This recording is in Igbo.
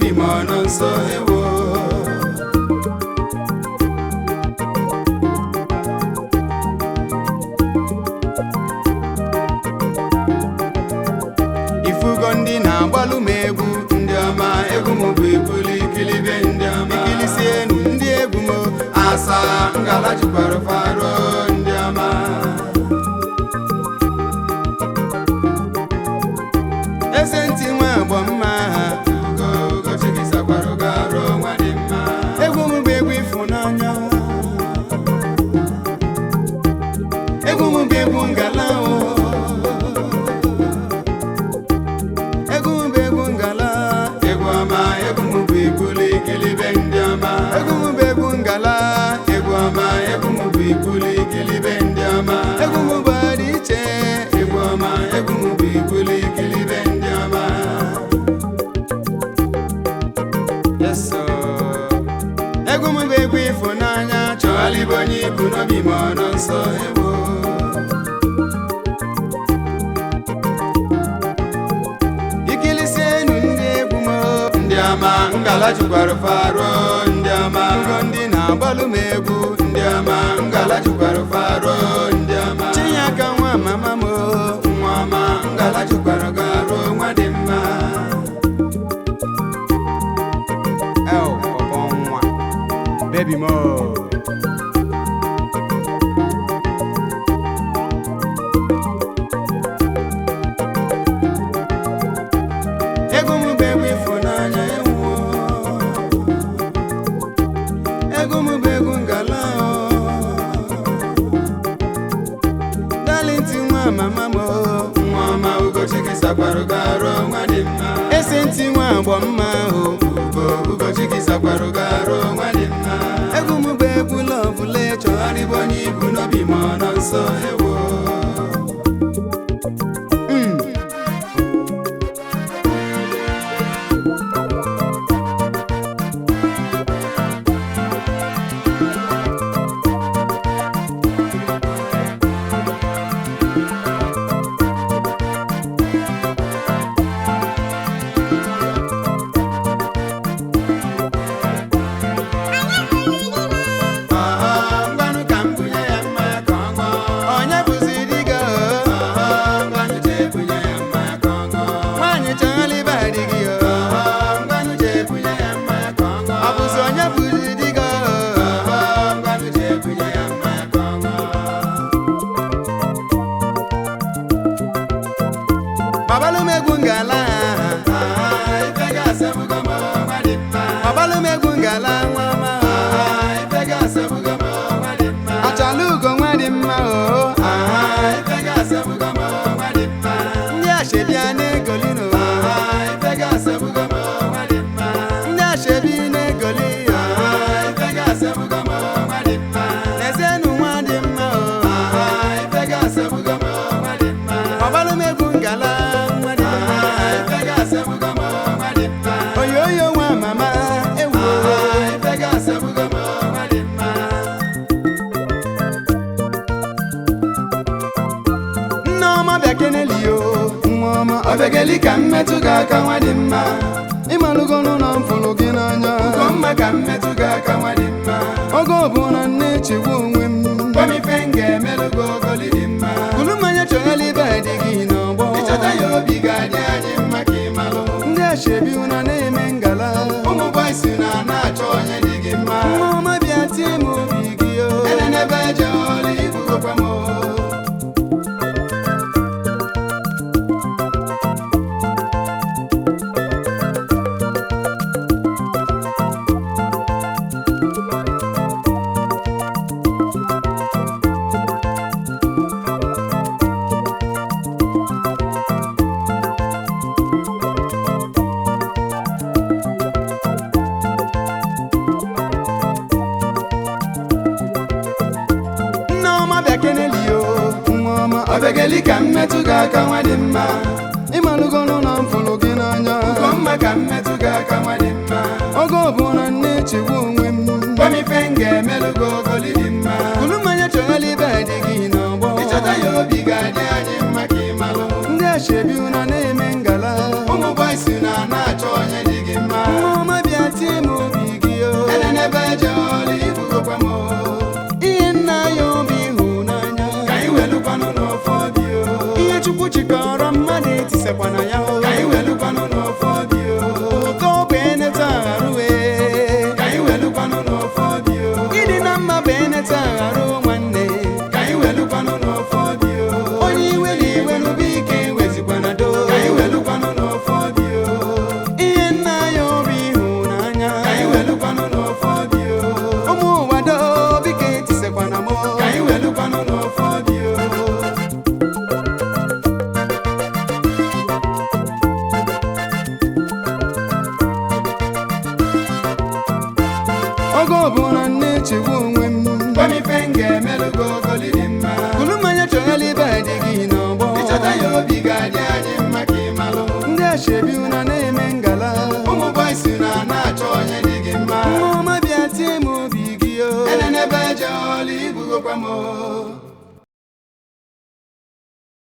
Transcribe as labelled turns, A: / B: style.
A: n'obi ma ọ nọ nso ewo. Ifugo ndị na-agbalụ m egwu ndị ọma, egwu m bụ ibuli ikilibe ndị ọma, ikilisi enu ndị egwu m asa ngala jikwara faro ndị ọma. Eze ntị nwa agbọ mma ha, ugo ugochi gị sakwara gị arụ nwa dị mma. Egwu m bụ egwu ịfụnanya, egwu m bụ egwu ngala o. Egwu m bụ egwu ngala, egwu ọma, egwu m bụ ibuli ikilibe ndị ọma. Egwu m bụ egwu ngala, egwu ọma, egwu m bụ ibuli ikilibe ndị ọma. Egwu m bụ adị iche, egwu ọma, egwu m bụ ibuli ikilibe ndị ọma. Yes sir. Egwu m bụ egwu ịfụnanya, chọghalịba onye ibu n'obi ma ọ nọ nso ewo. Ikilisi enu ndị egwu m ndị ọma, ngala jikwara faro ndị ọma. Ngo ndị na-agbalụ m egwu ndị ọma, ngala jikwara faro ndị ọma. Chinyaka nwa mama m, nwa ọma, ngala jikwara garo nwa dị mma. El pọpọ nwa baby mo. Egwu m bụ egwu ịfụnanya ewuo, egwu m bụ egwu ngala o. Darlington nwa mama m, nwa ọma, ugochi gị sakwara gị arụ nwa dị mma. Ese ntị nwa agbọ mma o, ugo ugochi gị sakwara gị arụ nwa dị mma. Egwu m bụ egwu love, chọgharịba onye ibu n'obi ma ọ nọ nso ewo. Ngwanụ ka m bunye ya mmanya ka ọ ṅụọ. Onye bụzi di gị o? Ngwanụ jee bunye ya mmanya ka ọ ṅụọ. Nwaanyị chọghalịba di gị o. Ngwanụ jee bunye ya mmanya ka ọ ṅụọ. Ọ bụzi onye bụzi di gị o? Ngwanụ jee bunye ya mmanya ka ọ ṅụọ. Gbabalụ m egwu ngala, ife ga-asọgbugo m nwa dị mma. Gbabalụ m egwu ngala nwa ọma, ife ga-asọgbugo m nwa dị mma. Achala ugo nwa dị mma o, ife ga-asọgbugo m nwa dị mma. Ndị ashebi a na-egoli no, ife ga-asọgbugo m nwa dị mma. Ndị ashebi na-egoli, ife ga-asọgbugo m nwa dị mma. N'ezienụ nwa dị mma o, ife ga-asọgbugo m nwa dị mma. Gbabalụ m egwu ngala nwa dị mma, ife ga-asọgbugo m nwa dị mma. Oyoyo nwa mama ewu, ife ga-asọgbugo m nwa dị mma. Nneọma bịa keneli o, nwa ọma, ọbịageli ka mmetụ gị aka nwa dị mma. Ịmalụgo n'ụlọ m fụrụ gị n'anya, Ugomma ka mmetụ gị aka nwa dị mma. Oge ọbụla nne echegbu onwe m, gwa m ife m ga-emelụ gị ogoli dị mma. Kulu mmanya chọghali ibe dị gị n'ọgbọ, ịchọta ya obi ga-adị anyị mma ka ịmalụ. Ndị ashebi ụna na-eme ngala, ụmụ boys na na-achọ onye dị gị mma. Nwa ọma bịa tie m obi gị o, enenebe eje ọlụ ibugokwa m o. Nneọma bịa keneli o, nwa ọma, ọbịageli ka mmetụ gị aka nwa dị mma. Ịmalụgo n'ụlọ m fụrụ gị n'anya, Ugomma ka mmetụ gị aka nwa dị mma. Oge ọbụla nne echegbu onwe m, gwa m ife m ga-emelụ gị ogoli dị mma. Kulu mmanya chọghali ibe dị gị n'ọgbọ, ịchọta ya obi ga-adị anyị mma ka ịmalụ. Ndị ashebi ụna na-eme ngala, ụmụ boys na na-achọ onye dị gị mma. Nwa dị gị n'ọgbọ.
B: Ịchọta ya, obi ga-adị anyị mma ka ị malụ.
A: Ndị ashebi una na-eme ngala.
B: Ụmụ boys na na-achọ onye dị gị mma.
A: Nwa ọma, bịa tie m obi gị o.
B: Enenebe eje ọlụ ibugokwa m o.